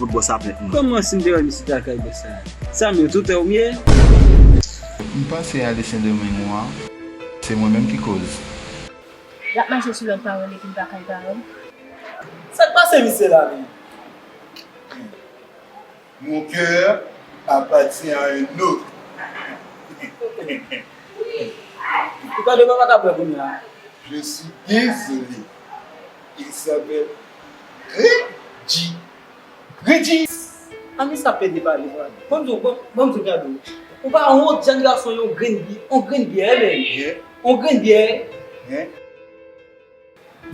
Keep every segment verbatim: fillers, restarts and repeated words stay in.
Kot bòs la plent mwen. Kòman si m te wè misye lakay bòs la? Sa m ye, tout ou m ye? M pase ale Sendomeng ou a, se mwen menm ki koz. L ap mache sou lòt pawòl epi l pa kay pawòl. Sa k pase misye la menm? Mon cœur appartient à un autre. Ou tande papa t ap bwè kounye a. Je suis désolé. Il s'appelle Reggie. Reggie. Ann sa pede pale frè. Ban m di w, ban m di w gade w. Ou pa wont jèn gason yon grenn byè, yon grenn byè menm. Yon grenn byè.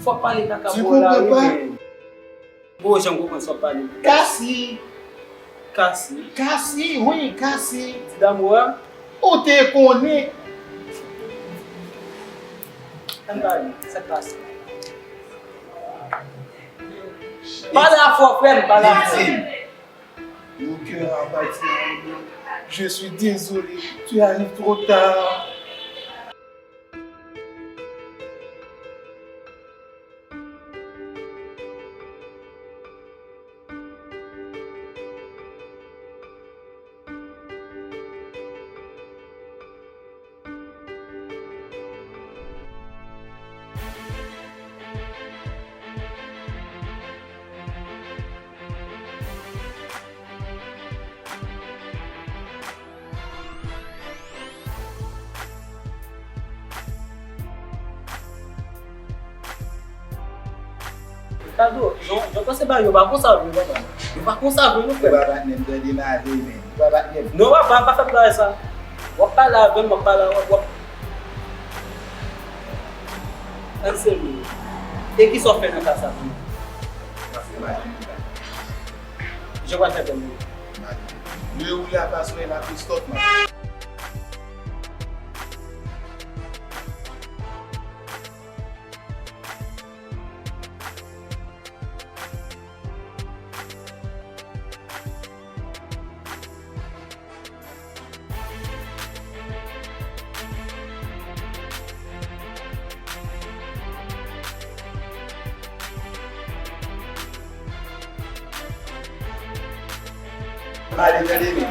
Fòk pale kaka pou w la wi menm. Bon, jan m konprann sa w ap pale. Kasi. Kasi. Kasi, wi, kasi. Ti damou a. Ou te konnen. Ann pale, sa k pase? Pale a fò, frè m, pale a fò. Mon cœur appartient à un autre. Je suis désolé, tu arrives trop tard. Kado, jan w panse bagay yo pa konsa vre papa. Yo pa konsa vre non frè m. Ou pa patnè m tande m ale men. Ou pa patnè m. Non papa, pa fè bagay sa. W ap pale avè m, m ap pale avè w, w ap. Ann serye. E kisa w fè nan ka sa pou mwen? M ap fè bagay m. Jan w pral fè pou mwen? M ale. Lè ou la pa sou la pistòt man. Pale tande men.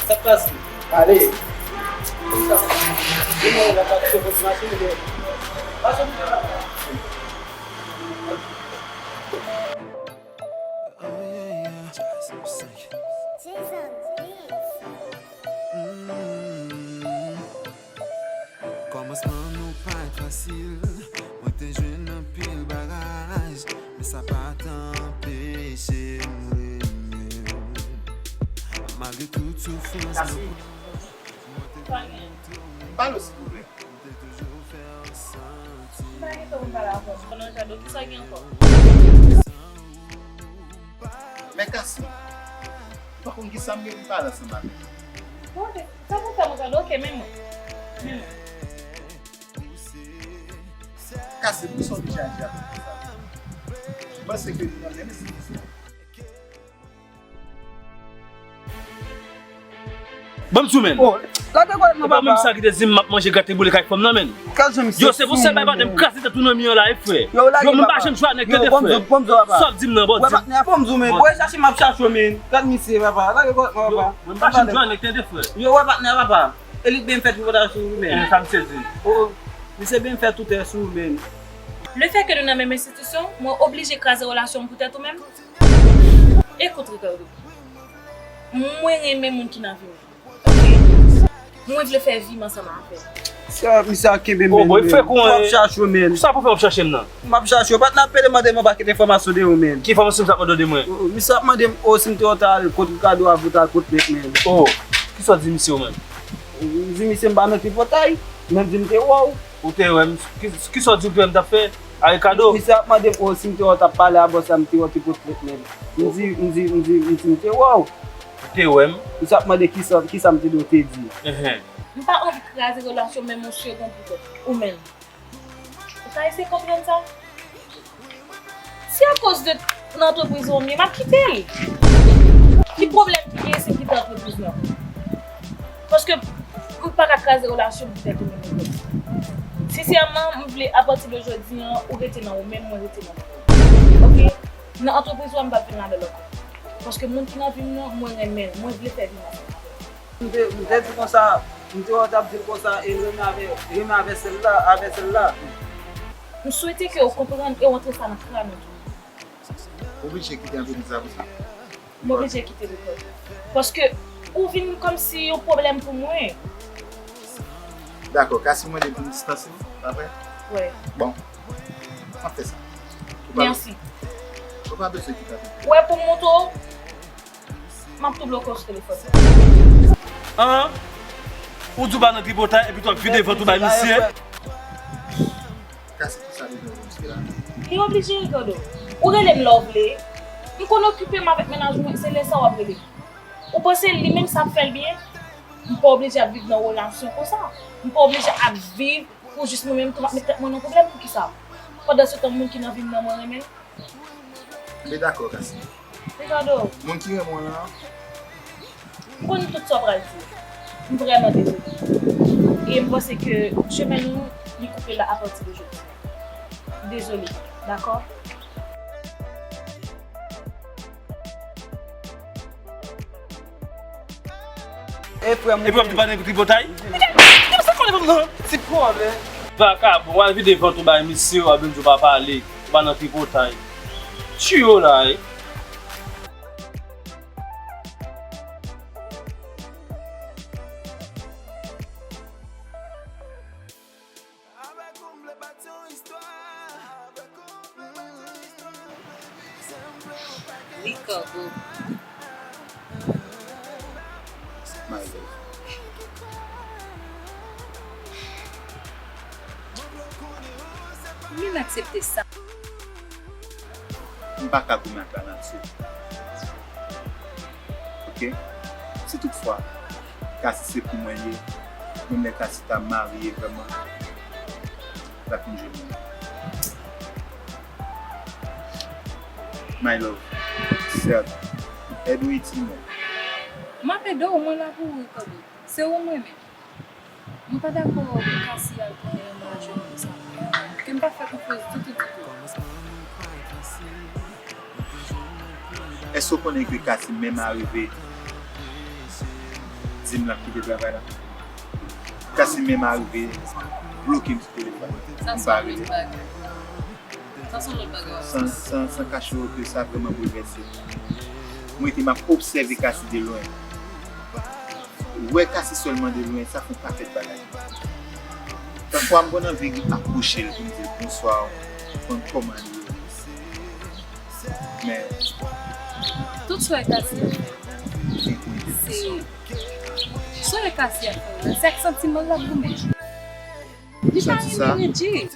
Sa k pase? Pale. Sa k pase? Vin la pa kite kote machin de. Machin de. Kòmansman nou pa t fasil. Mwen te jwenn anpil baraj, men sa pa t anpeche m renmen w. Malgre tout soufrans mwen. Pale silvouplè. M te toujou fè w santi. M pa gen tan pou m pale avè w. Konnen Jado, kisa gen ankò? Men Kasi, m pa konn kisa m gen pou m pale ansanm avè w. Bon, sa pou fè mwen tande, oke, men mwen. Men mwen. Kasi, poukisa w deja aji avè m konsa? M panse ke nou nan menm enstitisyon. Ban m sou men. Oh, lage kòlèt nan papa. E pa menm sa ki te di m m ap manje gate boule kay fanm nan men. Yo, se pou sèl bagay pa t kraze tèt ou nan mi an la, e frè. Yo, menm pa janm jwe ak nèg tande, frè. Sa w ap di m nan, bò, di m. Wè patnè a, fò m di w men. Bò, e chache m ap chache w men. Gad misye, papa. Lage kòlèt nan papa. Mwen pa janm jwe ak nèg tande, frè. Yo, wè patnè a, papa. E li k byen fè tripotay sou ou men. E sa misye di. Oh, misye byen fè toutè sou ou men. Lefètke nou nan menm enstitisyon, mwen oblije kraze relasyon m poutèt ou menm? Ekout, Ricardo, mwen renmen moun ki nan vi m. Oke? Mwen vle fè vi m ansanm avè w. Sa, misye ap kenbe men. Oh, bòy, frè, kouman w ap chache w men? Sa pou fè w ap chache m nan? M ap chache w. Patnè ap pede mande m yon pakèt enfòmasyon de ou men. Ki enfòmasyon misye ap mande w de mwen? Oh, misye ap mande m, oh, si m te wè w t al kot Ricardo avè w t al kot Mèt men. Oh, kisa w di misye ou menm? M di misye m pa nan tripotay, men m di m te wè w. Ou te wè m, ki, kisa w di w te wè m t ap fè a Ricardo? Misye ap mande m, oh, si m te wè w t ap pale a bòs la, m te wè w te pot plent men. M di, m di, m di, m di m te wè w. Ou te wè m? Misye ap mande kisa, kisa m te dwe te di. Enhen. M pa anvi kraze relasyon menm yon segonn poutèt ou menm. Ou ka eseye konprann sa? Si akoz de nan antrepriz ou m ye, m ap kite l. Ki pwoblèm ki gen si m kite antrepriz lan? Paske m pa ka kraze relasyon m poutèt ou menm. Sensèman, m vle apati de jodi an, ou rete nan ou menm, mwen rete nan mwen. Oke? Nan antrepriz ou a, m p ap vin ladan l ankò. Paske moun ki nan vi m nan, mwen renmen l, mwen vle fè vi m ansanm avè l. M te, m te di konsa, m te wè w t ap di l konsa, e renmen avè, renmen avè sèl la, avè sèl la. M swete ke w konprann e w antre sa nan kràn ou tou. Ou oblije kite antreprizla pou sa? M oblije kite l, Ricardo. Paske ou vin kòmsi yon pwoblèm pou mwen. Dakò, Cassie mande pou m distanse m, pa vre? Wè. Bon, m ap fè sa. Ou pa, Mèsi. Ou pa bezwen kite antreprizla. Wè, pou m montre w, m ap tou bloke w sou telefòn. An? Ou di w pa nan tripotay epi w ap vide vant ou bay misye? Cassie, pou sa bezwen pou misye la? Li oblije, Ricardo. Ou rele m lè w vle. M konn okipe m avèk mennaj mwen, se lè sa w ap rele m. Ou panse li menm sa ap fè l byen? M pa oblije ap viv nan relasyon konsa. M pa oblije ap viv pou jis mwen menm tou m ap met tèt mwen nan pwoblèm. Poukisa? Pandan se tan moun ki nan vi m nan mwen renmen l. Men dakò, Cassie. Ricardo, Moun ki renmen w lan, m konn tout sa w pral di. M vrèman dezole. E m panse ke chemen nou, li koupe la apati de jodi. Dezole, dakò? E frè m. Epi w ap di pa nan tripotay? Ti pwoblèm. Vakabon, w al vide vant ou bay misye, w ap vin di w pa pale, ou pa nan tripotay. Tiyo la, e. Ricardo. My love. Pou m aksepte sa. M pa ka goumen ak lanati. Oke? Si toutfwa Cassie se pou mwen li ye, menm lè Cassie ta marye vrèman, l ap vin jwenn mwen. My love, sè, èd ou itil mwen. M ap ede w, mwen la pou ou, Ricardo. Se ou m renmen. Mwen pa dakò pou Cassie al tounen yon malad jèn konsa. Ke m pa fè konfyans ditou, ditou. Èske w konnen ke Cassie menm arive di m l ap kite travay la? Cassie menm arive bloke m sou telefòn. M pa rele. Sa se yon lòt bagay. San, san, san kache w ke sa vrèman boulvèse m. Mwen rete m ap obsève Cassie de lwen. Wè Cassie sèlman de lwen, sa fè yon pakèt bagay. Pafwa m konn anvi apwoche l pou m di l bonswa, konn kòman li ye. Men, Tout sa w wè Cassie ap fè, se, sa w wè Cassie ap fè w la, se ak santiman l ap goumen. Li pa renmen Reggie.